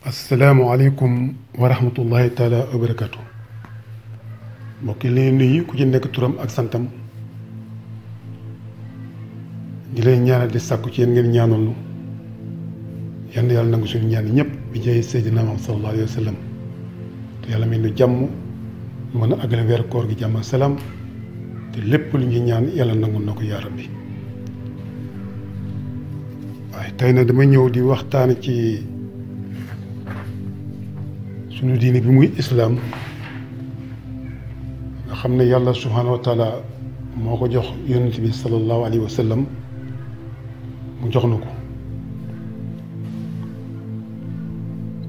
asalaamaaleykum wa rahmatullahi taala wa barakatu mbokk yi leen nuyu ku ci nekk turam ak santam di leen ñaanal di sàkku ci yéen ngeen ñaanal nu yal na yàlla nangu suñu ñaan ñëpp bi jaay Seydina Muhammad sallallahu alayhi wa sallam te yàlla may nu jàmm mën a àggale weer koor gi jàmm ak salaam te lépp lu ñuy ñaan yàlla nangu na ko yaa rabbi. waaye tey nag dama ñëw di waxtaan ci suñu diine bi muy islaam nga xam ne yàlla subhaanahu wa taala moo ko jox yonent bi sallallahu alayhi wa sallam mu jox na ko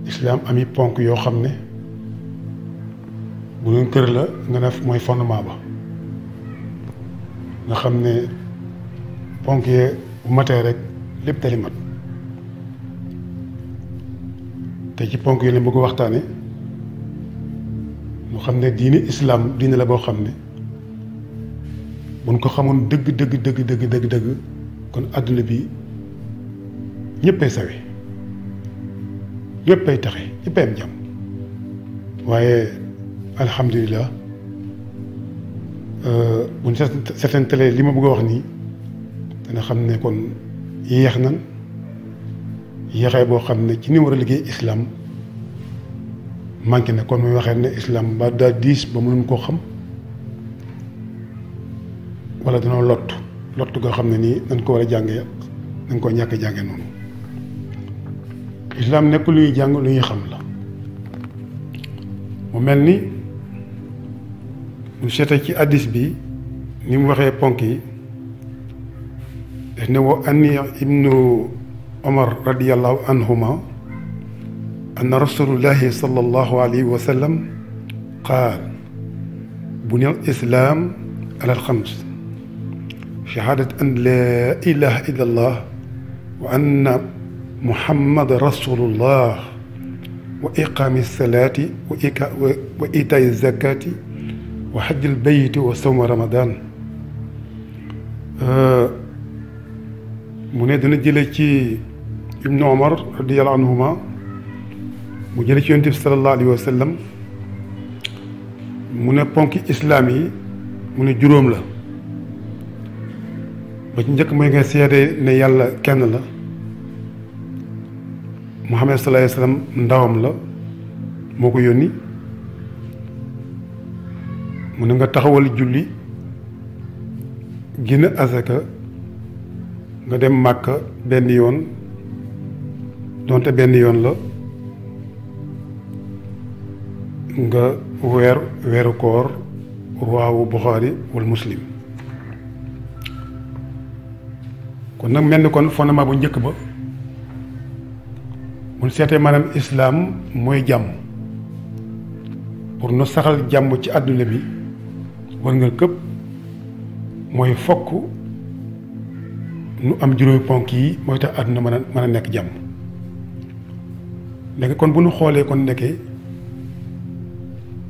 islaam ami ponk yoo xam ne bu doon kër la nga ne mooy fondement ba nga xam ne ponk yee bu matee rek lépp tali mat te ci ponk yi la bëgg waxtaane mu xam ne diine islaam diine la boo xam ne buñ ko xamoon dëgg dëgg kon àdduna bi ñëppay sawe ñëppay taxe ñëppay am jàmm waaye alhamdulilah buñ seetantalee li ma bëgg a wax nii dana xam ne kon yéex nan yéexaay boo xam ne ci ni war a liggéey islam manqué na kon muy waxee ne islam ba daa diis ba mënuñ koo xam wala danoo lott goo xam ne nii dañ ko war a jàngee dañ ko ñàkk jàngee noonu islam nekk lu ñuy jàng lu ñuy xam la mu mel ni mu seete ci addis bi ni mu waxee ponk yi def ne wa anni ibnu Omar radiyallahu anhuma anna rasulullahi sallallahu alayhi wa sallam qaal buniya al-islaam ala al-xams shahaadat an laa ilaaha illa allah wa anna muhammadan rasulullah wa iqaami salaati wa itaa'i zakaati wa hajjil bayti wa sawmi ramadan mu ne dana jële ci ibnu omar radiyallahu anhuma mu jële ci yonent bi sallallahu alayhi wa sallam mu ne ponki islaam yi mu ne juróom la ba ci njëkk mooy nga seede ne yàlla kenn la muhammad sallallahu alayhi wa sallam ndawam la moo ko yónni mu ne nga taxawal julli génn azaka nga dem màkka benn yoon donte benn yoon la nga weeru koor ruwaawu Buxaari wal Muslim kon nag mel ni kon fondement bu njëkk ba mun seetee maanaam islaam mooy jàmm pour nu saxal jàmm ci àdduna bi war nga këpp mooy fokk nu am juróomi ponk yi mooy tax àdduna mën a nekk jàmm léegi kon bu nu xoolee kon nekkee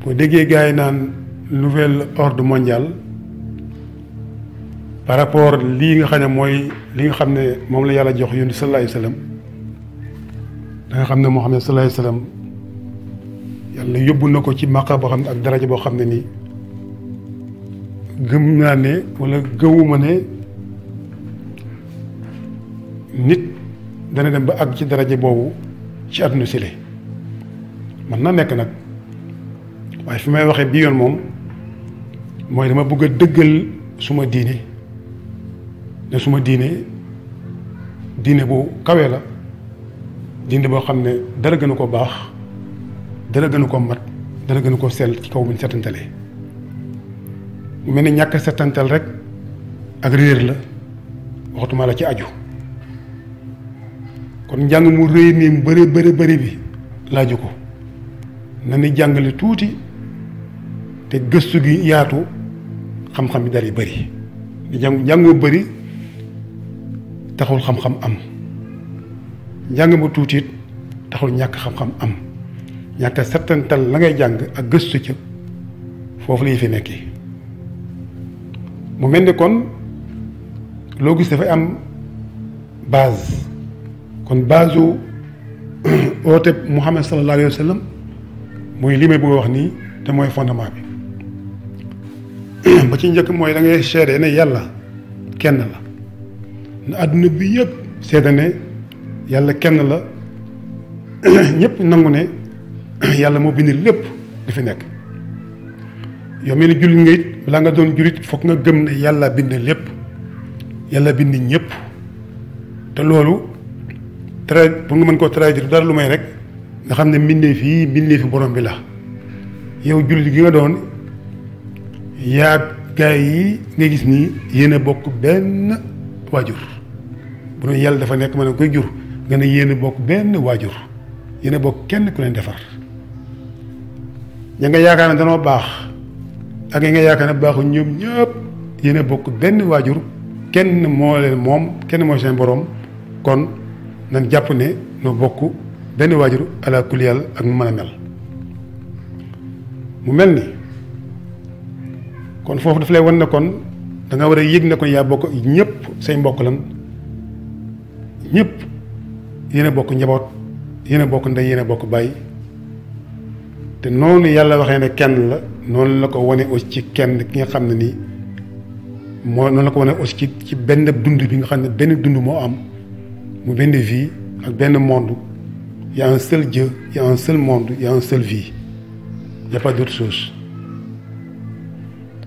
boo déggee gars yi naan nouvel ordre mondial par rapport lii nga xam ne mooy li nga xam ne moom la yàlla jox yonent sallallahu alayhi wa sallam da nga xam ne Muhammad sallallahu alayhi wa sallam yàlla yóbbu na ko ci màqa boo xam ne ak daraja boo xam ne nii gëm naa ne wala gëwuma ne nit dana dem ba àgg ci daraja boobu ci àdduna sile man na nekk nag waaye fi may waxee bii yoon moom mooy dama bëgg a dëggal suma diine ne suma diine bu kawe la diine boo xam ne dara gënu ko baax dara gënu ko mat dara gënu ko sell ci kaw buñ setantalee mu mel ni ñàkk setantal rek ak réer la waxatuma la ci aju kon njàng mu rëy mi mu bëri bi laaju ko na ni jàngale tuuti te gëstu gi yaatu xam-xam bi dari bëri di njàng mu bëri taxul xam-xam am njàng mu tuuti it taxul ñàkk xam-xam am ñàkk settantal la ngay jàng ak gëstu ca foofu la fi nekkee mu mel ni kon loo gis dafay am base kon base u oote Muhammad sallallahu alayhi wa sallam mooy li may bëgg a wax nii te mooy fondement bi ba ci njëkk mooy da ngay seede ne yàlla kenn la na àdduna bi yëpp seede ne yàlla kenn la ñëpp nangu ne yàlla moo bind lépp di fi nekk yow mel ni jullit nga it balaa nga doon jullit foog nga gëm ne yàlla bind lépp yàlla bind ñëpp te loolu pour nga mën koo traduire dara lu may rek nga xam ne mbindeef fi borom bi la yow jullit gi nga doon yaa gaay yi nga gis nii yéen a bokk benn waajur bu doon yàlla dafa nekk mën a koy jur nga ne yéen a bokk benn waajur yéen a bokk kenn ku leen defar ña nga yaakaar ne danoo baax ak yi nga yaakaar ne baaxu ñoom ñëpp yéen a bokk benn waajur kenn moo leen moom kenn mooy seen borom kon nan jàpp ne noo bokk benn waajur ala kulli yàlla ak mu mën a mel mu mel ni kon foofu daf lay wan ne kon da nga war a yëg ne kon yaa bokk ñëpp say mbokk lan ñëpp yéen a bokk njaboot yéen a bokk ndey yéen a bokk bàyyi te noonu yàlla waxee ne kenn la noonu la ko wane aussi ci kenn ki nga xam ne nii moo noonu la ko wane aussi ci benn dund bi nga xam ne benn dund moo am mu benn vie ak benn monde y a un seul Dieu y a un seul monde y a un seul vie y a pas d'autre chose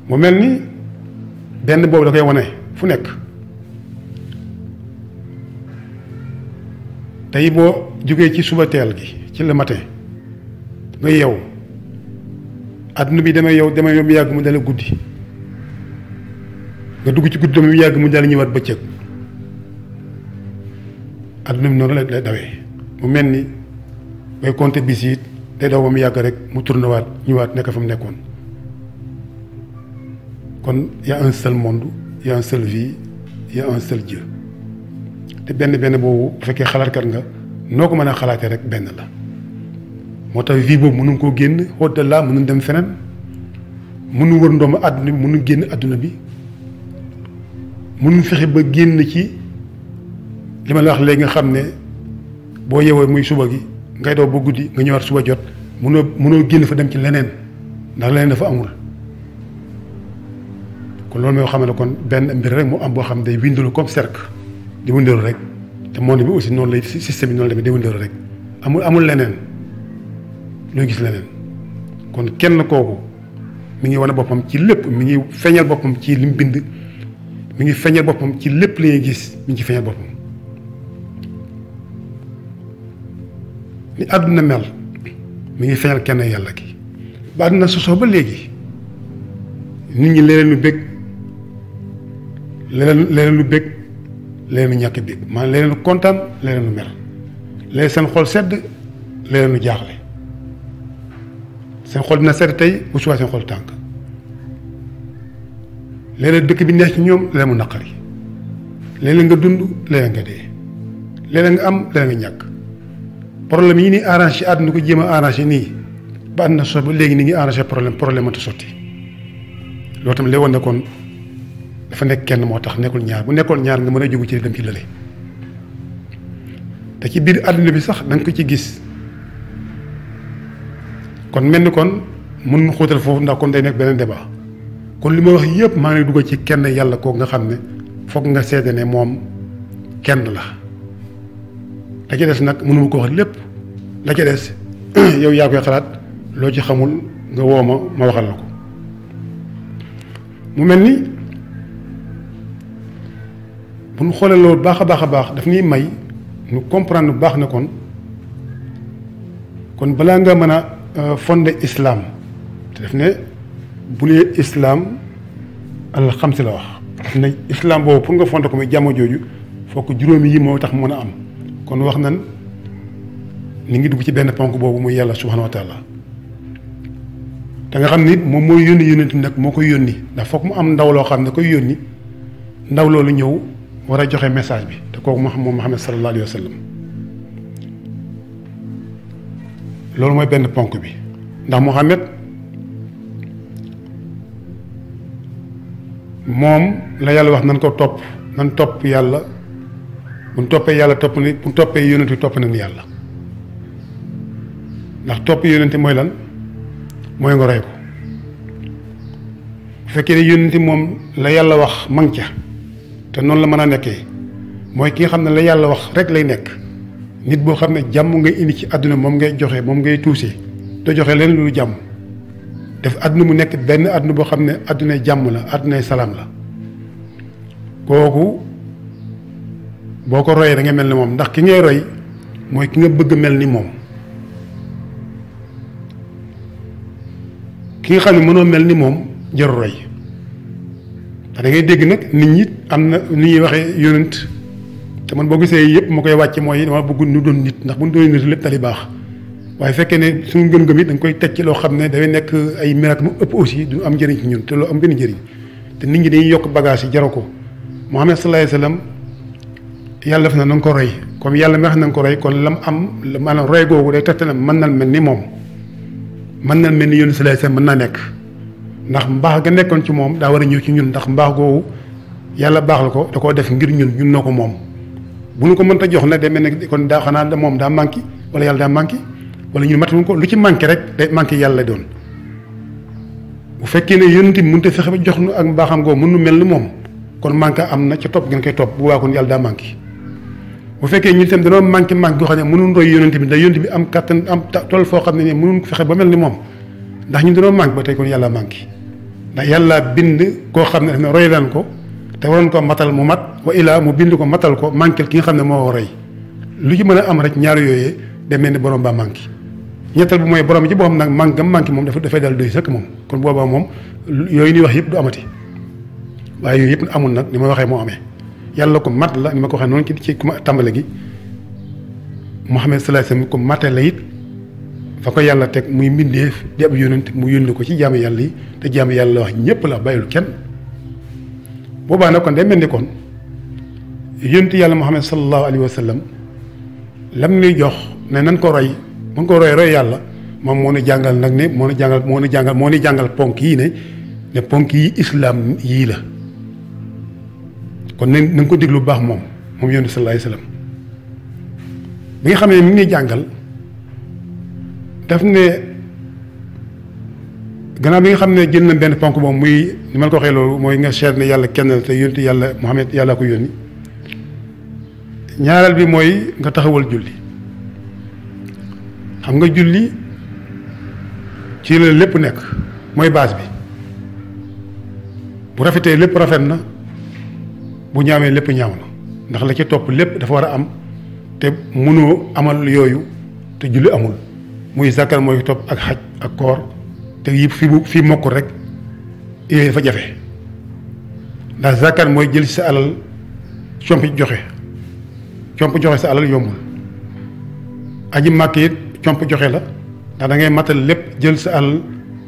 mu mel ni benn boobu da koy wane fu nekk tey boo jógee ci suba teel gi ci le matin nga yeew àdduna bi damay yow mu yàgg mu dale guddi nga dugg ci guddi dama mu yàgg mu dale ñëwaat bëccëg àdduna bi noonu la dawee mu mel ni bay compter bis yi day daw ba mu yàgg rek mu tourné waat ñëwaat nekk fa mu nekkoon kon y a un seul monde y a un seul vie y a un seul Dieu te benn boobu bu fekkee xalaatkat nga noo ko mën a xalaatee rek benn la moo tax vie boobu mënuñ koo génn au-delà mënuñ dem feneen mënu wër ndoom àdduna bi mënu génn àdduna bi mënuñ fexe ba génn ci li ma la wax léegi nga xam ne boo yeewoo muy suba gi ngay daw ba guddi nga ñëwaat suba jot mënoo génn fa dem ci leneen ndax leneen dafa amul kon loolu mooy xam ne kon benn mbir rek moo am boo xam ne day windalu comme cercle di windalu rek te monde bi aussi noonu lay système bi noonu la demee di windalu rek amul leneen looy gis leneen kon kenn kooku mi ngi wane boppam ci lépp mi ngi feeñal boppam ci li mu bind mi ngi feeñal boppam ci lépp li ngay gis mi ngi ci feeñal boppam ni àdduna mel mi ngi feeñal kenn yàlla ki ba àdduna sosoo ba léegi nit ñi leneen lu bëgg leneen lu bëgg leneen lu ñàkk bëgg maanaam leneen lu kontaan leneen lu mer leneen seen xol sedd leneen lu jaaxle seen xol dina sedd tey bu subaa seen xol tànk leneen dëkk bi neex ci ñoom leneen mu naqari leneen nga dund leneen nga dee leneen nga am leneen nga ñàkk problème yi ni arrangé àdduna ko jéem a arrangé nii ba àdduna so ba léegi ni ngi arrangé problème mënta sotti loolu tam lay woon ne kon dafa nekk kenn moo tax nekkul ñaar bu nekkoon ñaar nga mën a jógu ci dem ci lële te ci biir àdduna bi sax da nga ko ci gis kon mel ni kon mën na xóotal foofu ndax kon day nekk beneen débat kon li ma wax yëpp maa ngi dugg ci kenn yàlla kooku nga xam ne foog nga seede ne moom kenn la la ca des nag mënuma ko wax lépp la ca des yow yaa koy xalaat loo ci xamul nga woo ma waxal la ko mu mel ni bu ñu xoolee loolu baax a baax daf ñuy may ñu comprendre bu baax ne kon balaa nga mën a fonder islam te daf ne bu nee islam al xamsi la wax daf ne islam boobu pour nga fonder ko muy jàmm jooju fokk juróomi yi moo tax mu mën a am kon wax nan ni ngi dugg ci benn ponk boobu muy yàlla subhanahu wa taala te nga xam ni moom mooy yónni yónent nag moo koy yónni ndax foog mu am ndaw loo xam ne koy yónni ndaw loolu ñëw war a joxe message bi te kooku moom Muhammad sallallahu alayhi wa sallam loolu mooy benn ponk bi ndax Muhammad moom la yàlla wax nan ko topp nan topp yàlla bu ñu toppee yàlla topp ni bu ñu toppee yónent topp nañ yàlla ndax topp yónent mooy lan mooy nga roy ko bu fekkee ne yónent moom la yàlla wax mang ca te noonu la mën a nekkee mooy ki nga xam ne la yàlla wax rek lay nekk nit boo xam ne jàmm ngay indi ci àdduna moom ngay joxe moom ngay tuusee te joxe leen lu jàmm def àdduna mu nekk benn àdduna boo xam ne àddunay jàmm la àddunay salaam la kooku boo ko royee da ngay mel ni moom ndax ki ngay roy mooy ki nga bëgg mel ni moom ki nga xam ne mënoo mel ni moom jarul roy da ngay dégg nag nit ñi am na ni ñuy waxee yónent te man boo gisee yëpp ma koy wàcc mooy dama bëgg ñu doon nit ndax bu ñu doon nit lépp dali baax waaye fekkee ne suñu ngëm-ngëm it dañ koy teg ci loo xam ne dafay nekk ay miracle mu ëpp aussi du am njëriñ ci ñun te loo am benn njëriñ te nit ñi dañuy yokk bagage yi jaru ko Muhammad sallallahu alayhi wasallam yàlla def na nga ko roy comme yàlla mi wax na nga ko roy kon lam am maanaam roy googu day tegtal mën na mel ni moom mën na mel ni yónni sallallahu alayhi wasallam mën naa nekk ndax mbaax ga nekkoon ci moom daa war a ñëw ci ñun ndax mbaax googu yàlla baax la ko da koo def ngir ñun noo ko moom bu ñu ko mënta jox nag day mel ne kon daa xanaa moom daa manqué wala yàlla daa manqué wala ñun matuñu ko lu ci manqué rek day manqué yàlla lay doon bu fekkee ne yónent bi mënut a fexe ba jox nu ak mbaaxam googu mën nu mel ni moom kon manqué am na ca topp ngeen koy topp bu waa kon yàlla daa manqué bu fekkee ñun itam dañoo manqué goo xam ne mënuñ roy yónent bi ndax yónent bi am kattan am tool foo xam ne nii mënuñ fexe ba mel ni moom ndax ñun dañoo manqué ba tey kon yàlla manqué ndax yàlla bind koo xam ne daf ne roy leen ko te waroon ko matal mu mat wa ilaa mu bind ko matal ko manqué ki nga xam ne moo roy lu ci mën a am rek ñaar yooyee day mel ni borom baa manqué ñettal bi mooy borom ci boo xam nag manqué moom dafay dal doy sëkk moom kon boobaa moom yooyu ñuy wax yëpp du amati waaye yooyu yëpp amul nag ni ma waxee moo amee yàlla ko mat la ni ma ko waxee noonu ci tàmbale gi Muhammad sallallahu alayhi wasallam ko mate la it fa ko yàlla teg muy mbindeef di ab yónent mu yónni ko ci jaamu yàlla yi te jaamu yàlla wax ñëpp la bàyyil kenn boobaa nag kon day mel ni kon yónent yàlla Muhammad sallallahu alayhi wasallam lam nuy jox ne nan ko roy mun ko roy yàlla moom moo ni jàngal nag ne moo ni jàngal ponk yii ne ponk yi islam yii la kon na nga ko déglu bu baax moom yónent sallallahu alayhi wasallam bi nga xam ne mi ngi jàngal daf ne gannaaw bi nga xam ne jël na benn ponk moom muy ni ma la ko waxee loolu mooy nga seet ne yàlla kenn la te yónent yàlla Muhammad yàlla ko yónni ñaareel bi mooy nga taxawal julli xam nga julli ci la lépp nekk mooy base bi bu rafetee lépp rafet na bu ñaawee lépp ñaaw na ndax la ci topp lépp dafa war a am te mënoo amal yooyu te julli amul muy zakkar mooy topp ak xaj ak koor te yëpp fii mokkul rek yooyu dafa jafe ndax zakkar mooy jël ci sa alal compi joxe sa alal yombul aji màkk it comp joxe la ndax da ngay matal lépp jël sa alal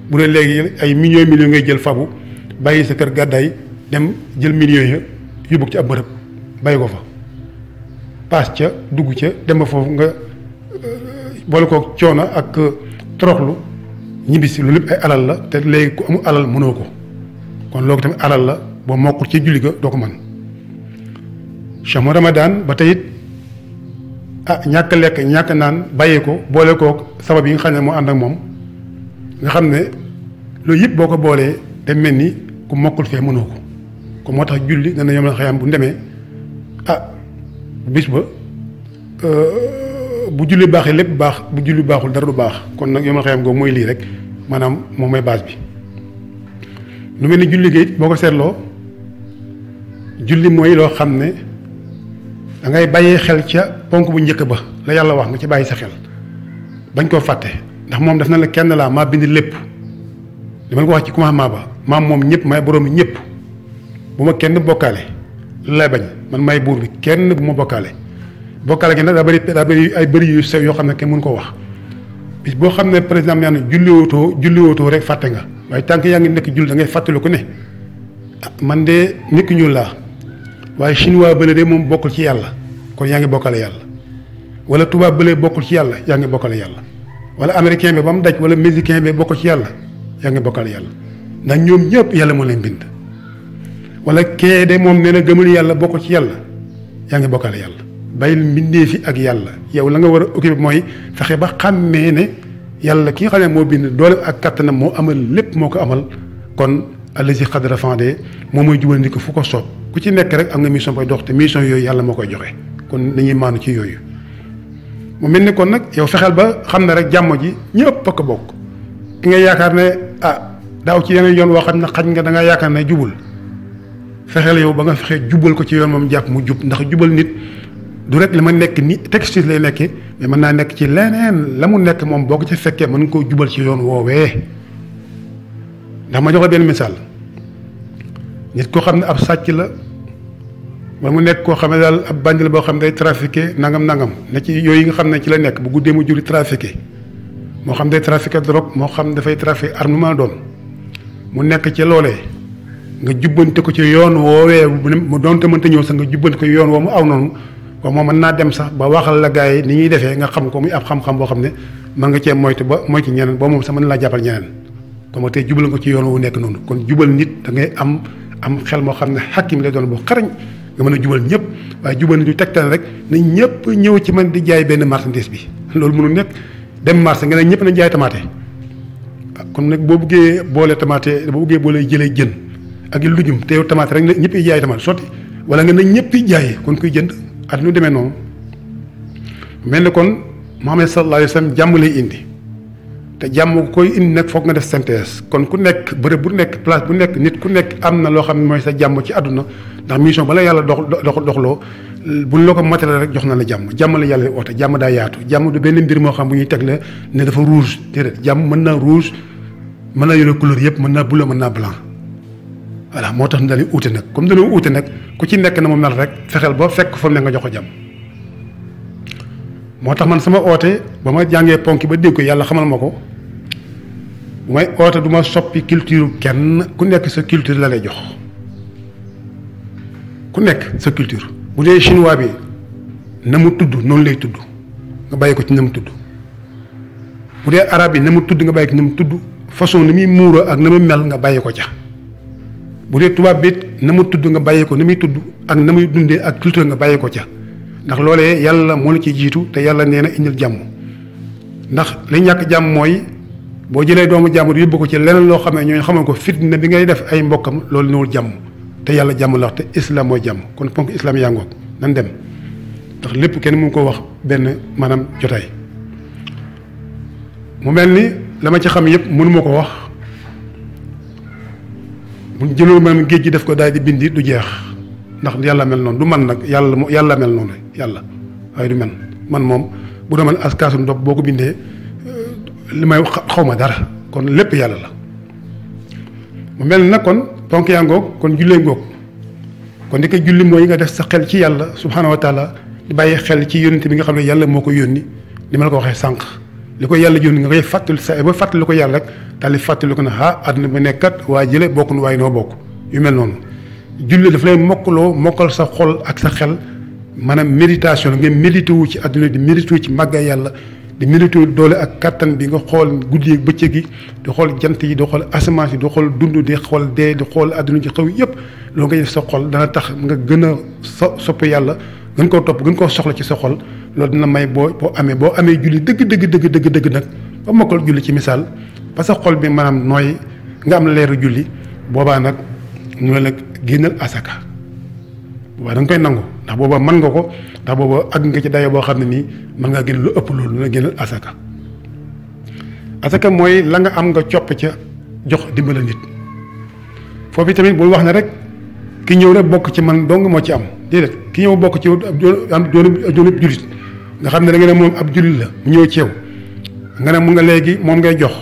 bu dee léegi ay millions ngay jël fabu bàyyi sa kër gàddaay dem jël millions ya yóbbu ci ab bërëb bàyyi ko fa paas ca dugg ca dem ba foofu nga boole ko coono ak toroxlu ñibbisi lu lépp ay alal la te léegi ku amul alal mënoo ko kon loolu tamit alal la boo mokkul ci julli ga doo ko mën chamu Ramadan ba tey it ñàkk lekk ñàkk naan bàyyee ko boole kook sabab yi nga xam ne moo ànd ak moom nga xam ne loolu yëpp boo ko boolee day mel ni ku mokkul fee mënoo ko kon moo tax julli dana yom la xëyam bu demee bis ba bu julli baaxee lépp baax bu julli baaxul dara du baax kon nag yom la xëyam googu mooy lii rek maanaam moom mooy base bi lu mel ni julli gi boo ko seetloo julli mooy loo xam ne da ngay bàyyee xel ca ponk bu njëkk ba la yàlla wax nga ci bàyyi sa xel bañ koo fàtte ndax moom daf na la kenn laa maa bind lépp dama ko wax ci commencement ba maam moom ñëpp may borom ñëpp bu ma kenn bokkaale lu lay bañ man may buur bi kenn bu ma bokkaale gi nag daa bëri ay bëri yu sew yoo xam ne kenn mënu koo wax bis boo xam ne par exemple yaa ne julliwootoo rek fàtte nga waaye tànk yaa ngi nekk julli da ngay fàttali ko ne man de nit ku ñuul laa waaye chinois bële de moom bokkul ci yàlla kon yaa ngi bokkale yàlla wala tubaab bële bokkul ci yàlla yaa ngi bokkale yàlla wala américain bi ba mu daj wala mexicain bi bokk ci yàlla yaa ngi bokkal yàlla ndax ñoom ñëpp yàlla moo leen bind wala kee de moom nee na gëmul yàlla bokk ci yàlla yaa ngi bokkal yàlla bàyyil mbindee fi ak yàlla yow la nga war a occupé mooy fexe ba xàmmee ne yàlla ki nga xam ne moo bind doole ak kattanam moo amal lépp moo ko amal kon allazi qadara fa'ada moom mooy jubal nit ko fu ko soob ku ci nekk rek am nga mission koy dox te mission yooyu yàlla moo koy joxe kon dañuy maanu ci yooyu mu mel ni kon nag yow fexeel ba xam ne rek jàmm ji ñëpp a ko bokk ki nga yaakaar ne daaw ci yeneen yoon woo xam ne xaj nga da nga yaakaar ne jubul fexeel yow ba nga fexe jubal ko ci yoon moom jàpp mu jub ndax jubal nit du rek li ma nekk ni textile lay nekkee mais mën naa nekk ci leneen la mu nekk moom boo ko ci fekkee mën nga koo jubal ci yoon woowee ndax ma jox la benn misaal nit koo xam ne ab sàcc la wala mu nekk koo xam ne daal ab bandi la boo xam ne day trafiqué nangam ne ci yooyu nga xam ne ci la nekk bu guddee mu juri trafiqué moo xam day trafiqué drogue moo xam dafay trafiqué armement doon mu nekk ci loolee nga jubbante ko ci yoon woowee mu doonte mënta ñëw sax nga jubbante ko yoon woo mu aw noonu ko moom mën naa dem sax ba waxal la gars yi ni ñuy defee nga xam ko muy ab xam-xam boo xam ne mën nga cee moytu ba moytu ñeneen ba moom sax mën laa jàppal ñeneen comme tey jubal nga ko ci yoon wu nekk noonu kon jubal nit da ngay am xel moo xam ne xakim lay doon boo xarañ nga mën a jubal ñëpp waaye jubal nit ñu tegtal rek na ñëpp ñëw ci man di jaay benn marchandise bi loolu mënul nekk dem marché nga ne ñëpp nañ jaay tamaate kon nag boo buggee boole tamaate boo buggee boole jëlee jën ak lujum te yow tamaate rek ñëpp yi jaay tamaate sotti wala nga ne ñëpp yi jaay kon kuy jënd at nu demee noonu mel ni kon Muhammad sallallahu alayhi wa sallam jàmm lay indi te jàmm koy indi nag foog nga def synthèse kon ku nekk bërëb bu nekk place bu nekk nit ku nekk am na loo xam ne mooy sa jàmm ci àdduna ndax mission bala yàlla doxloo buñ la ko matale rek jox na la jàmm la yàlla oote jàmm daa yaatu jàmm du benn mbir moo xam bu ñuy teg la ne dafa rouge déedéet jàmm mën naa rouge mën naa yore couleur yëpp mën naa bleu mën naa blanc voilà moo tax dañuy uute nag comme dañoo uute nag ku ci nekk na mu mel rek fexeel ba fekk fa mu ne nga jox ko jàmm moo tax man sama oote ba ma jàngee ponk ba dégg ko yàlla xamal ma ko bu may oote du ma soppi culture kenn ku nekk sa culture la lay jox ku nekk sa culture bu dee chinois bi na mu tudd noonu lay tudd nga bàyyi ko ci na mu tudd bu dee arabe yi na mu tudd nga bàyyi ko na mu tudd façon ni muy muura ak na mu mel nga bàyyi ko ca bu dee tubaab bi na mu tudd nga bàyyi ko na muy tudd ak na muy dundee ak culture nga bàyyi ko ca ndax loolee yàlla moo la ci jiitu te yàlla nee na indil jàmm ndax li ñàkk jàmm mooy boo jëlee doomu jàmm yóbbu ko ci leneen loo xam ne ñooñu xamal ko fitna bi ngay def ay mbokkam loolu newul jàmm te yàlla jàmm la wax te islam mooy jàmm kon ponk islam yaa ngoog nan dem ndax lépp kenn mu ngi ko wax benn maanaam jotaay mu mel ni la ma ci xam yëpp mënu ma ko wax bu ñu jëloon maanaam géej gi def ko daal di bindi du jeex ndax yàlla mel noonu du man nag yàlla mel noonu yàlla waaye du man moom bu doon man askaasu ndox boo ko bindee li may xaw ma dara kon lépp yàlla la mu mel na kon ponk yaa ngoog kon jullee ngoog kon di ko julli mooy nga def sa xel ci yàlla subhaanahu wa taala di bàyyi xel ci yónni bi nga xam ne yàlla moo ko yónni li ma la ko waxee sànq li ko yàlla yónni nga koy fàttali sa ba fàttali ko yàlla rek daal di fàttali ko ne àdduna bi nekkat waa jële bokk nu waaye noo bokk yu mel noonu julli daf lay mokkal sa xol ak sa xel maanaam méditation nga médité wu ci àdduna di médité wu ci màggaay yàlla di médité wu doole ak kattan bi nga xool guddi ak bëccëg gi di xool jant yi di xool asamaan yi di xool dund di xool dee di xool àdduna ci xew yëpp loolu nga def sa xol dana tax nga gën a sopp yàlla gën koo topp gën koo soxla ci sa xol loolu dina may boo amee julli dëgg nag ba mokkal julli ci misaal ba sa xol bi maanaam nooy nga am leeru julli boobaa nag ñu la génnal asaka boobaa da nga koy nangu ndax booba mën nga ko ndax booba àgg nga ci dayo boo xam ne nii mën ngaa génn lu ëpp loolu la génnal asaka asaka mooy la nga am nga copp ca jox dimbala nit foofu tamit bul wax ne rek ki ñëw rek bokk ci man dong moo ci am déedéet ki ñëw bokk ci am doonub jullit nga xam ne da nga ne moom ab jullit la mu ñëw ci yow nga ne mu nga léegi moom ngay jox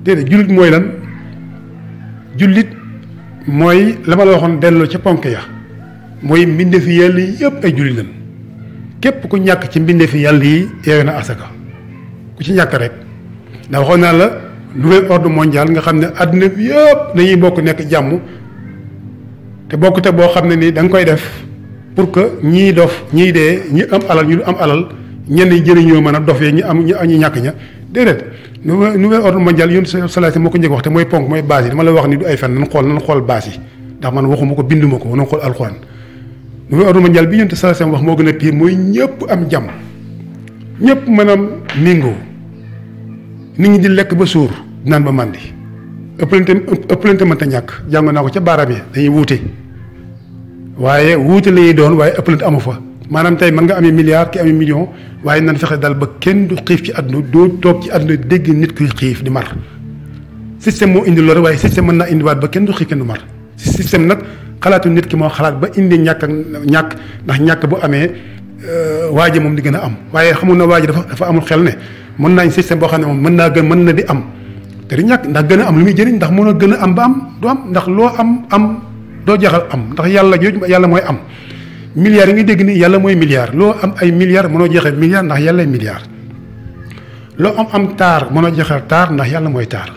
déedéet jullit mooy lan jullit mooy la ma la waxoon delloo ca ponk ya mooy mbindeefi yàlla yi yëpp ay jullit lañ képp ku ñàkk ci mbindeefi yàlla yi yeewe na asaka ku ci ñàkk rek ndax waxoon naa la nouvel ordre mondial nga xam ne àdduna bi yëpp dañuy bokk nekk jàmm te bokkute boo xam ne nii da nga koy def pour que ñii dof ñii dee ñi am alal ñu du am alal ñenn ñi jëriñoo mën a dof yee ñu am ñu ñàkk ña déedéet nouvel ordre mondial yoon salaay moo ko njëkk wax te mooy ponk mooy base yi dama la wax ni du ay fen nan xool base yi ndax man waxuma ko binduma ko nan xool alxuraan nouvel ordre mondial bi yonent salaay wax moo gën a pire mooy ñëpp am jàmm ñëpp maanaam ningoo nit ñi di lekk ba suur naan ba màndi ëppalante mënta ñàkk jàng naa ko ca baaraam yi dañuy wuute waaye wuute la ñuy doon waaye ëppalante amu fa maanaam tey mën nga amee milliard ki amee million waaye nan fexe dal ba kenn du xiif ci àdduna doo toog ci àdduna dégg nit kuy xiif di mar système moo indi loolu waaye système mën naa indiwaat ba kenn du xiif kenn du mar système nag xalaatu nit ki moo xalaat ba indi ñàkk ndax ñàkk bu amee waaji moom di gën a am waaye xamul na waaji dafa amul xel ne mën naa système boo xam ne moom mën na di am te di ñàkk ndax gën a am lu muy jëriñ ndax mën a gën a am ba am du am ndax loo am doo jeexal am ndax yàlla jooju yàlla mooy am milliards yi nga dégg ni yàlla mooy milliard loo am ay milliards mënoo jeexal milliard ndax yàlla ay milliard loo am taar mënoo jeexal taar ndax yàlla mooy taar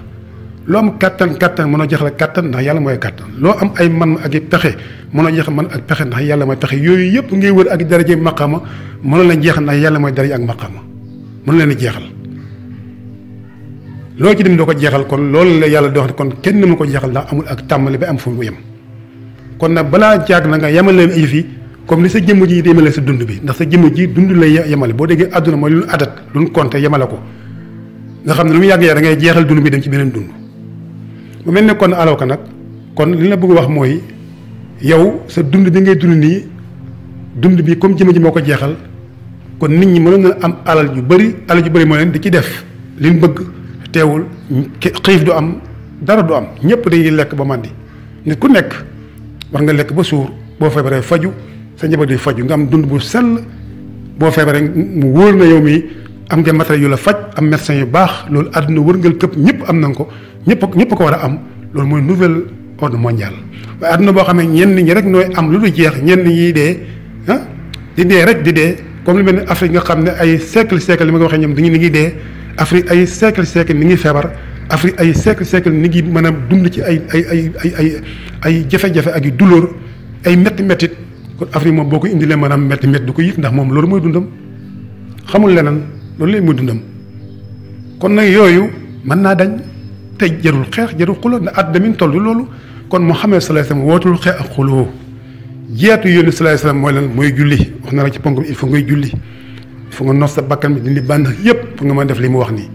loo am kattan mënoo jeexal kattan ndax yàlla mooy kattan loo am ay man ak i pexe mënoo jeexal man ak pexe ndax yàlla mooy pexe yooyu yëpp ngay wër ak daraje maqama mënoo leen jeexal ndax yàlla mooy daraje ak maqama mënoo leen a jeexal loo ci dem doo ko jeexal kon loolu la yàlla di wax kon kenn mënu ko jeexal ndax amul ak tàmmali ba am fu mu yem kon nag balaa jaag na nga yemal leen ay fii comme ni sa jëmm ji yemale sa dund bi ndax sa jëmm ji dund lay yemale boo déggee àdduna mooy lu ñu adat lu ñu compté yemale ko nga xam ne lu mu yàgg da ngay jeexal dund bi dem ci beneen dund bu mel ne kon alaw ka nag kon li la bëgg wax mooy yow sa dund bi ngay dund nii dund bi comme jëmm ji moo ko jeexal kon nit ñi mënoon na am alal yu bëri moo leen di ci def li ñu bëgg teewul xiif du am dara du am ñëpp dañuy lekk ba màndi nit ku nekk war nga lekk ba suur boo feebaree faju sa njaboot di faju nga am dund bu sell boo feebaree mu wóor na yow mi am nga matériel yu la faj am médecin yu baax loolu àdduna wërngal këpp ñëpp am nañ ko ñëpp ko war a am loolu mooy nouvel ordre mondial waaye àdduna boo xam ne ñenn ñi rek nooy am lu du jeex ñenn ñi dee di dee rek di dee comme lu mel ne Afrique nga xam ne ay siècle li ma ko waxee ñoom dañu ni ngi dee Afrique ay siècle ni ngi feebar Afrique ay siècle ni ngi mën a dund ci ay jafe-jafe ak yu douleur ay métti kon Afrique moom boo ko indilee maanaam métti du ko yëg ndax moom loolu mooy dundam xamul leneen loolu lay mooy dundam kon nag yooyu mën naa dañ te jarul xeex jarul xuloo na at damin toll loolu kon Muhammad sallallahu alayhi wasallam wootul xeex ak xuloo jeetu yónni sallallahu alayhi wasallam mooy lan mooy julli wax na la ci ponk bi il faut ngay julli il faut nga nos sa bakkan bi dindi bànn yépp pour nga mën def li mu wax nii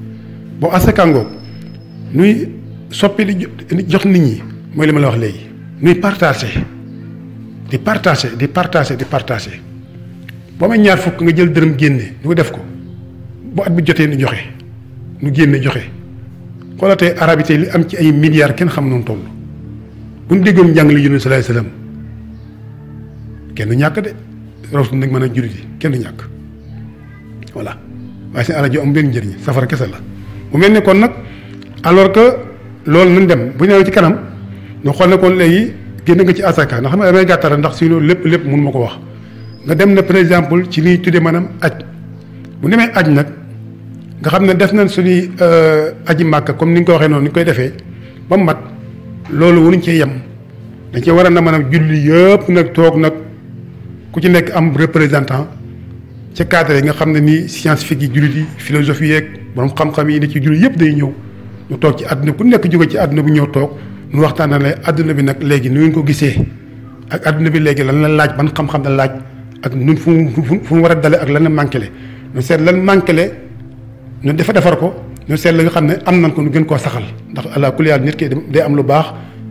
boo asakaangoo nuy soppi li jox nit ñi mooy li ma la wax léegi nuy di partager boo may ñaar fukk nga jël dërëm génne ñu ko def ko bu at bi jotee nu joxe nu génne joxe xoolatee arab yi tey li am ci ay milliards kenn xam noonu toll bu ñu déggoon njàng li yónni sallallahu alayhi wasallam kenn du ñàkk de rawatina nag mën a jullit yi kenn du ñàkk voilà waaye seen alal ji am benn njëriñ safara kese la mu mel ne kon nag alors que loolu nañ dem bu ñu nee ci kanam ñu xool ne kon léegi génn nga ci asaka ndax xam nga damay gàttal ndax sinon lépp mun ma ko wax nga dem na par exemple ci liy tuddee maanaam aj bu demee aj nag nga xam ne def nañ suñuy aji màkk comme ni nga ko waxee noonu ni koy defee ba mu mat loolu waruñ cee yem dañ cee war a na maanaam julli yëpp nag toog nag ku ci nekk am représentant ca cadre yi nga xam ne nii scientifique yi jullit yi philosophie yeeg borom xam-xam yi ne ci jullit yëpp day ñëw ñu toog ci àdduna ku nekk jóge ci àdduna bu ñëw toog nu waxtaan na àdduna bi nag léegi nu ngeen ko gisee ak àdduna bi léegi lan la laaj ban xam-xam la laaj ak nun fu mu war a dale ak lan la manqué le ñu seet lan manqué le ñu defar ko ñu seet la nga xam ne am nañ ko nu gën koo saxal ndax àla kulli yàlla nit ki day am lu baax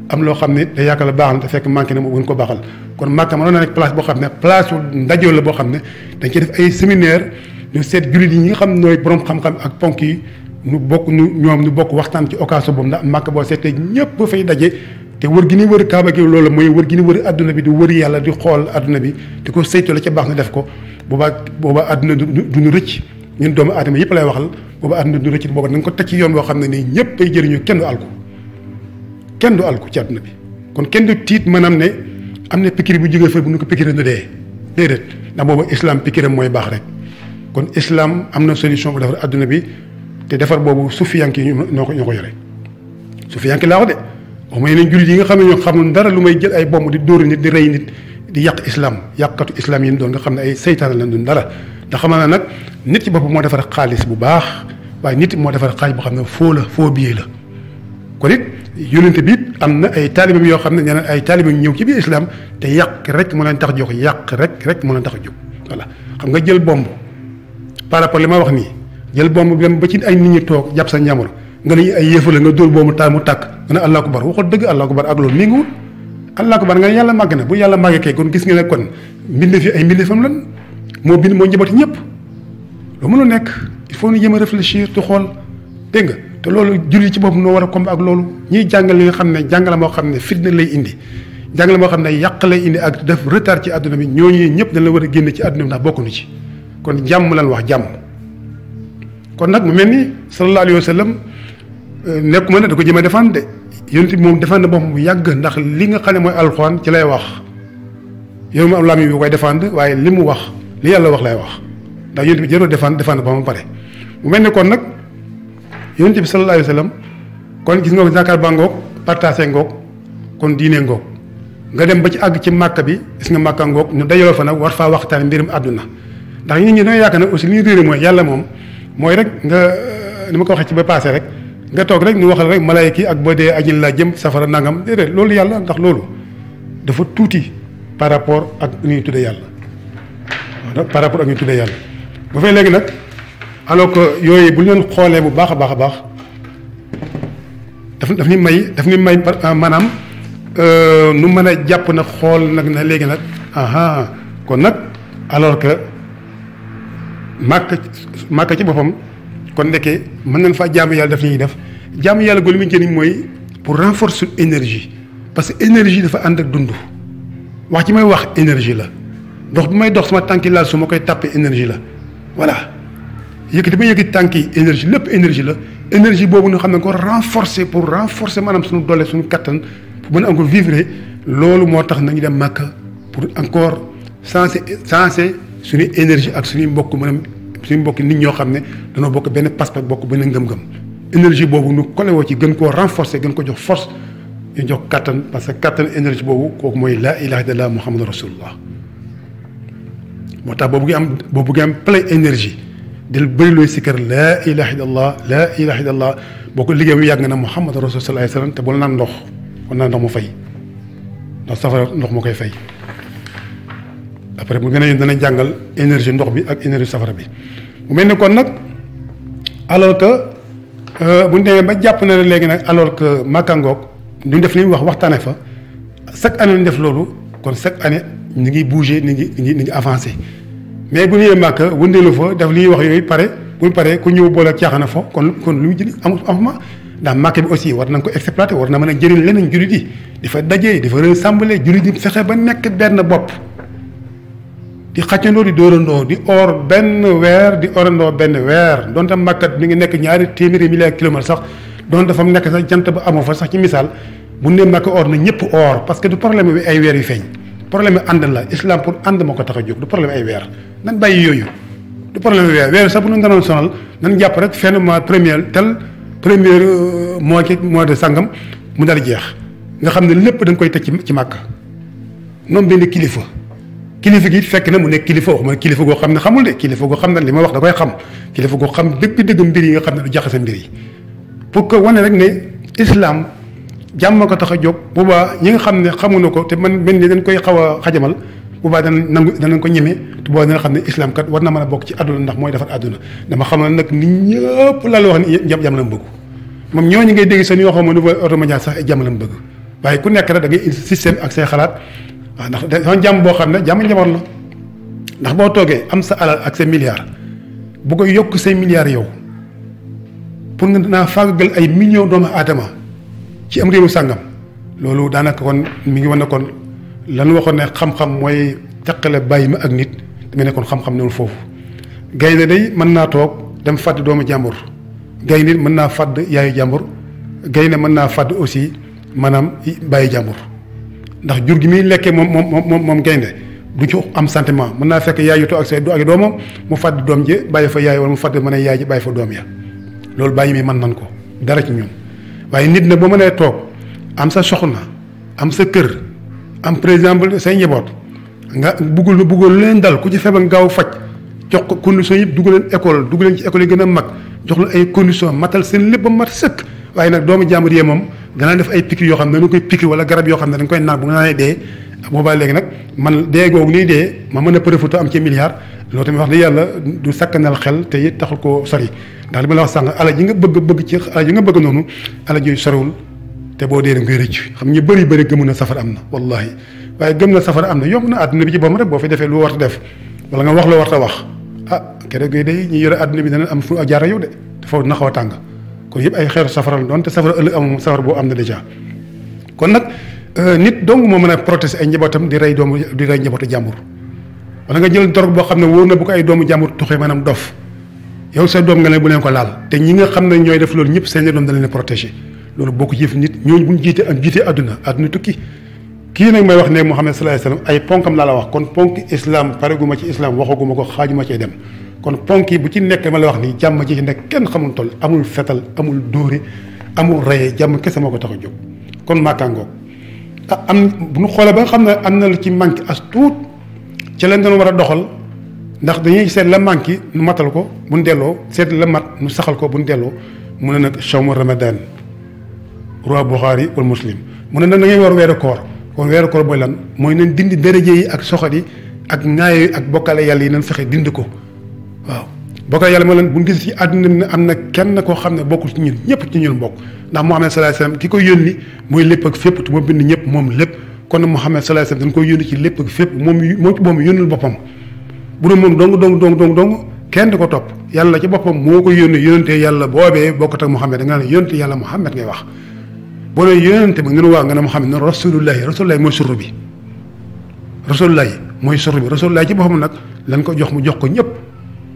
am loo xam ne day yaakaar la baax na te fekk manqué na moo gën ko baaxal kon Màkka mënoon na nekk place boo xam ne place ndajoo la boo xam ne dañ ciy def ay séminaire ñu seet jullit yi ñi nga xam ne nooy borom xam-xam ak ponk yi ñu bokk waxtaan ci occasion boobu ndax Màkka boo seetee ñëpp ba fay daje te wër gi ni wër kaaba gi loolu mooy wër gi ni wër adduna bi di wër yàlla di xool adduna bi di ko saytu la ca baax na def ko booba adduna duñu rëcc ñun doomu aadama yëpp lay waxal booba adduna du rëcc booba da nga ko teg ci yoon boo xam ne nii ñëpp ay jëriñu kenn du alku ci adduna bi kon kenn du tiit maanaam ne am na pikir bu jógee fa bu nu ko pikir na dee déedéet ndax booba islam pikiram mooy baax rek kon islam am na solution bu defar adduna bi te defar boobu sufiyanke yi ñoo ko yore sufiyanke laa wax de waxuma yeneen jullit yi nga xam ne ñoo xamul dara lu may jël ay bomb di dóor nit di rey nit di yàq islam yàqatu islam yi doon nga xam ne ay seytaane lañ doon dara te xam naa nag nit ci boppam moo defar xaalis bu baax waaye nit moo defar xaalis boo xam ne foo la foo billet la kon it yónnente bi am na ay taalibeem yoo xam ne ñeneen ay taalibeem ñëw ci biir islam te yàq rek mu leen tax jox yàq rek mu leen tax jóg voilà xam nga jël bomb par rapport li ma wax nii jël bomb bi dem ba ci ay nit ñi toog jàpp sa ñamur nga ne ay yëfa la nga dóor boobu taal mu tàkk nga ne allahu akbar waxul dëgg allahu akbar ak loolu mi ngi wut allahu akbar nga ne yàlla màgg na bu yàlla màggee kay kon gis nga ne kon mbinde fi ay mbindeefam lan moo bind moo njabati ñëpp lu mënul nekk il faut ñu jéem a réfléchir te xool dégg nga te loolu julli ci bopp noo war a combat ak loolu ñiy jàngal li nga xam ne jàngale moo xam ne fitna lay indi jàngale moo xam ne yàq lay indi ak def retard ci àdduna bi ñooñu ñëpp dañ la war a génne ci àdduna bi ndax bokkuñu ci kon jàmm lan wax jàmm kon nag mu mel ni sallallahu alayhi wa sallam nekkuma ne da ko jëm a défendre de yonent bi moom défendre boppam bu yàgg ndax li nga xam ne mooy alxuraan ci lay wax yow mu am laa mi koy défendre waaye li mu wax li yàlla wax lay wax ndax yonent bi jëroo défendre boppam pare mu mel ni kon nag yonent bi sallallahu alayhi wa sallam kon gis nga ko zakar ba ngoog partagé ngoog kon diine ngoog nga dem ba ci àgg ci màkk bi gis nga màkka ngoog ñu dajaloo fa nag war faa waxtaan mbirum àdduna ndax nit ñi dañoo yaakaar ne aussi li ñu réere mooy yàlla moom mooy rek nga ni ma ko waxee ci ba passé rek nga toog rek ñu waxal rek malaayka yi ak boo dee ajin laa jëm safara nangam déedéet loolu yàlla ndax loolu dafa tuuti par rapport ak ñuy tuddee yàlla par rapport ak ñuy tuddee yàlla bu fay léegi nag alors que yooyu bu ñu leen xoolee bu baax a baax a baax daf ni may maanaam nu mën a jàpp nag xool nag na léegi nag aha kon nag alors que màkk ci boppam kon ndekkee mën nañ faa jaamu yàlla def li ñuy def jaamu yàlla go li muy njëriñ mooy pour renforcer énergie parce que énergie dafa ànd ak dund wax ci may wax énergie la dox bi may dox sama tànki laal su ma koy tàppee énergie la voilà yëkkati ba yëkkati tànki énergie lépp énergie la énergie boobu nga xam ne ko renforcer pour renforcer maanaam suñu doole suñu kattan pour mën a encore vivre loolu moo tax nañu dem màkk pour encore sensé suñu énergie ak suñuy mbokk maanaam suñu mbokk nit ñoo xam ne dañoo bokk benn passeport bokk benn ngëm-ngëm énergie boobu ñu kolewoo ci gën koo renforcer gën ko jox force ñu jox kattan parce que kattan énergie boobu kooku mooy laa ilaha illallah muhammadu rasulullah moo tax boo buggee am plein énergie del bëri looy sikkar laa ilaha illallah boo ko liggéey mu yàgg na muhammadu rasul sallallahu alayhi wasallam te bul naan ndox kon naan ndox mu fay ndax safara ndox moo koy fay après mu gën a dana jàngal énergie ndox bi ak énergie safara bi mu mel ni kon nag alors que bu ñu demee ba jàpp na léegi nag alors que màkkangoog duñ def li ñuy wax waxtaane fa chaque année ñu def loolu kon chaque année ñu ngi bouger ñu ngi avancé mais bu ñëwee màkk wëndeelu fa def li ñuy wax yooyu pare bu ñu paree ku ñëw boole ak caaxaan fa kon lu mu jëli amuma ndax màkk bi aussi war nañ ko exploiter war na mën a jëriñ leneen jullit yi di fa dajee di fa rassembler jullit yi fexe ba nekk benn bopp di xàccandoo di dóorandoo di or benn weer di orandoo benn weer donte màkkat mi ngi nekk ñaari téeméeri milliards kilomètres sax doon dafa nekk sax jant ba amoo fa sax ci misaal bu ne màkk or na ñëpp or parce que du problème bi ay weer yu feeñ problème bi ànd la islam pour ànd moo ko tax a jóg du problème ay weer nan bàyyi yooyu du problème weer sax bu ñu danoon sonal nan jàpp rek fenn mois premier mois de sangam mu dal jeex nga xam ne lépp dañ koy teg ci màkk noonu benn kilifa gi fekk na mu nekk kilifa wax ma kilifa goo xam ne xamul de kilifa goo xam ne li ma wax da koy xam kilifa goo xam dëgg mbir yi nga xam ne du jaxase mbir yi pour que wane rek ne islam jàmm ko tax a jóg boobaa ñi nga xam ne xamuñu ko te man mel ni dañ koy xaw a xajamal boobaa danañ ko ñeme te boobaa dana xam ne islam kat war na mën a bokk ci àdduna ndax mooy defar àdduna dama xam ne nag nit ñëpp la wax ne jàmm la mu bëgg moom ñooñu ngay dégg seen yoo xam ne nouveau ordre mondial sax jàmm la mu bëgg waaye ku nekk rek da ngay indi système ak say xalaat waaw ndax dafa jàmm boo xam ne jàmm njaboot la ndax boo toogee am sa alal ak say milliards bu ko yokk say milliards yow pour nga naa fàggal ay millions doomu aadama ci am réewu sàngam loolu daanaka kon mi ngi wan ne kon lan waxoon ne xam-xam mooy teqale bàyyi ma ak nit dama ne kon xam-xam newul foofu gaynde day mën naa toog dem fàdd doomu jàmbur gaynde mën naa fàdd yaayu jàmbur gaynde mën naa fàdd aussi maanaam bàyyi jàmbur ndax jur gi muy lekkee moom gaynde du ci am sentiment mën naa fekk yaay yu toog ak say ak doomam mu fàdd doom ji bàyyi fa yaay wala mu fàdd mën a yaay ji bàyyi fa doom ya loolu bàyyi mi mën nan ko dara ci ñoom waaye nit na boo mënee toog am sa soxna am sa kër am par exemple say njaboot nga buggul leen dal ku ci feebar gaaw faj jox ko conditions yëpp dugg leen école dugg leen ci école yi gën a mag jox leen ay conditions matal seen lépp ba mat sëkk waaye nag doomu jàmbur yee moom danaa def ay piqûre yoo xam ne dañu koy piqûre wala garab yoo xam ne dañ koy naan bu nga naanee dee boobaa léegi nag man dee googu nii dee ma mën a profité am ci milliard loolu tamit wax dëgg yàlla du sakkanal xel te it taxul koo sori ndax li ma la wax sànq alal ji nga bëgg ci alal ji nga bëgg noonu alal ji soriwul te boo dee da ngay rëcc xam ñu bëri gëmu na safara am na wallahi waaye gëm na safara am na yomb na àdduna bi ci boppam rek boo fi defee lu war a def wala nga wax loo war a wax keroog yi day ñu yore àdduna bi dana am fu jaara yow de dafa na xaw a tàng kon yëpp ay xeeru safara la doon te safara ëllëg amul safara boo am na déjà kon nag nit dong moo mën a protéger ay njabootam di rey njabootu jàmbur wala nga jël dorog boo xam ne wóor na bu ko ay doomu jàmbur tuxee maanaam dof yow sa doom nga ne bu leen ko laal te ñi nga xam ne ñooy def loolu ñëpp seen doom da leen protéger loolu boo ko jëf nit ñooñu bu ñu jiitee àdduna tukki kii nag may wax ne Muhammad sallallahu alayhi wasallam ay ponkam laa la wax kon ponk islam pareguma ci islam waxaguma ko xaajuma cee dem kon ponk yi bu ci nekk ma la wax nii jàmm ji ci nekk kenn xamul toll amul fetal amul dóore amul reye jàmm kese moo ko tax a jóg kon màkkaangoog am bu ñu xoolee ba nga xam ne am na lu ci manqué as tuut ci leen doon war a doxal ndax dañuy seet la manqué nu matal ko bu ñu delloo seet la mat nu saxal ko bu ñu delloo mu ne nag shawmu ramadan roi Bukhari wal muslim mu ne nag da ngay war weeru koor kon weeru koor mooy lan mooy nañ dindi daraje yi ak soxat yi ak ŋaayo yi ak bokkale yàlla yi nañ fexe dindi ko waaw bokkale yàlla mooy lan bu ñu gis ci àdduna bi ne am na kenn koo xam ne bokkul ci ñun ñëpp ci ñun bokk ndax Muhammad sallallahu alayhi wasallam ki ko yónni mooy lépp ak fépp te moo bind ñëpp moom lépp kon nag Muhammad sallallahu alayhi wasallam dañ koy yónni ci lépp ak fépp moom ci moom yónnul boppam bu doon moom dong kenn di ko topp yàlla ci boppam moo ko yónni yónnante yàlla boobee bokkut ak Muhammad da nga ne yónnante yàlla Muhammad ngay wax boo nee yónnante bi nga ne waaw nga ne Muhammad ne rasulullahi mooy surru bi rasulullahi ci boppam nag lañ ko jox mu jox ko ñëpp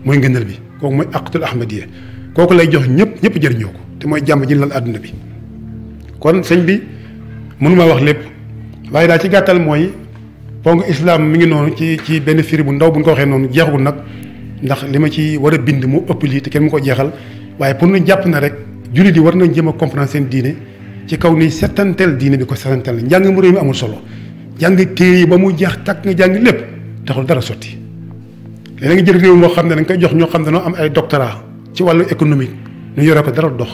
mooy ngënal bi kooku mooy aqtul ahmadiyya kooku lay jox ñëpp jëriñoo ko te mooy jàmm ji lal àdduna bi kon sëñ bi mënuma wax lépp waaye daal ci gàttal mooy ponk islam mi ngi noonu ci benn firi bu ndaw bu ñu ko waxee noonu jeexagul nag ndax li ma ci war a bind mu ëpp lii te kenn mu ko jeexal waaye pour ñu jàpp na rek jullit yi war nañ jéem a comprendre seen diine ci kaw ni settantel diine bi ko settantel njàng mu réew mi amul solo jàng téere yi ba mu jeex takk nga jàng lépp taxul dara sotti léeg nga jël réew moo xam ne dañ koy jox ñoo xam ne dañoo am ay doctorat ci wàllu économique ñu yore ko dara dox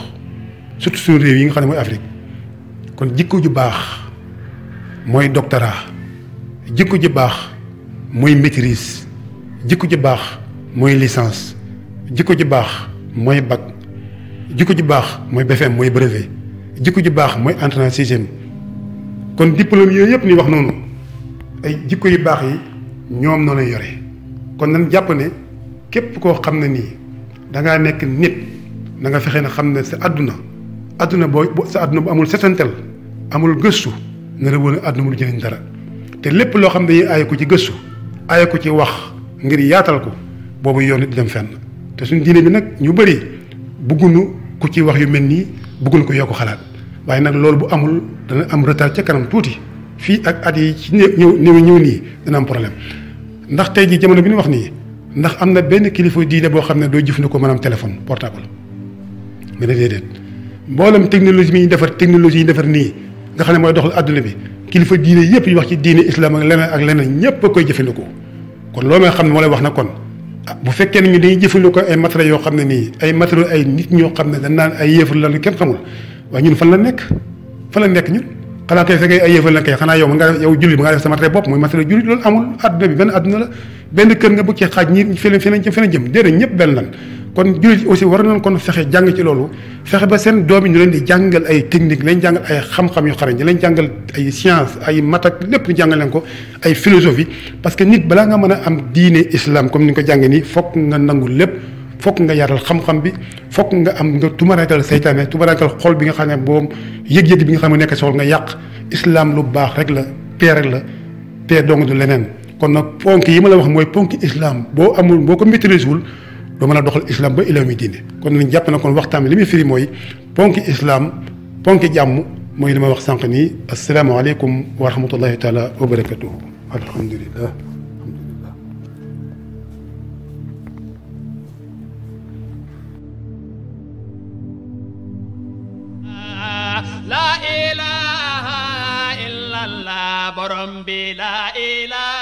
surtout suñu réew yi nga xam ne mooy Afrique kon jikko ju baax mooy doctorat jikko ji baax mooy maîtrise jikko ji baax mooy licence jikko ji baax mooy bac jikko ji baax mooy BFM mooy brevet jikko ji baax mooy entrée en sixième kon diplôme yooyu yëpp ni wax noonu ay jikko yu baax yi ñoom noonu lay yore kon nan jàpp ne képp koo xam ne nii dangaa nekk nit na nga fexe ne xam ne sa àdduna boo sa àdduna bu amul setantel amul gëstu na la woon àdduna mu lu jëriñ dara te lépp loo xam ne dañuy aaye ko ci gëstu aaye ko ci wax ngir yaatal ko boobu yoon it dem fenn te suñu diine bi nag ñu bëri bëgguñu ku ci wax yu mel nii bëgguñu ko yokk xalaat waaye nag loolu bu amul dana am retard ca kanam tuuti fii ak at yi ci ñëw nii dana am problème ndax tey jii jamono bi ñu wax nii ndax am na benn kilifa diine boo xam ne doo jëfandikoo maanaam téléphone portable nga ne déedéet mboolem technologie yi ñu defar nii nga xam ne mooy doxal adduna bi kilifa diine yëpp yi wax ci diine islam ak leneen ñëpp a koy jëfandikoo kon loolu may xam ne moo lay wax na kon bu fekkee ne ñu dañuy jëfandikoo ay matériels yoo xam ne nii ay matériels ay nit ñoo xam ne dañ naan ay yëfar la kenn xamul waaye ñun fan la nekk ñun xanaa kay fekkee ay yëfar la kay xanaa yow mën ngaa def yow jullit mën ngaa def sa matériel bopp muy matériel jullit loolu amul adduna bi benn adduna la benn kër nga bëgg cee xaaj ñi feneen jëm déedéet ñëpp benn lan kon jullit aussi war nañ kon fexe jàng ci loolu fexe ba seen doom yi ñu leen di jàngal ay technique leen jàngal ay xam-xam yu xarañ ñu leen jàngal ay science ay mat ak lépp ñu jàngal leen ko ay philosophie parce que nit balaa nga mën a am diine islam comme ni nga ko jàngee nii fokk nga nangu lépp fokk nga yaatal xam-xam bi fokk nga am nga tumarankal seytaane tumarankal xol bi nga xam ne boobu yëg-yëg bi nga xam ne nekk soxol nga yàq islam lu baax rek la paix rek la paix dong du leneen kon nag ponk yi ma la wax mooy ponk islam boo ko maîtrise wul doo mën a doxal islam ba ilaw mi diine kon nañ jàpp na kon waxtaan bi li muy firi mooy ponki islam ponki jàmm mooy li ma wax sànq nii asalaamaaleykum wa rahmatullahi taala wa barakatuhu alhamdulillah la ilaha illallah borom bi la ilaha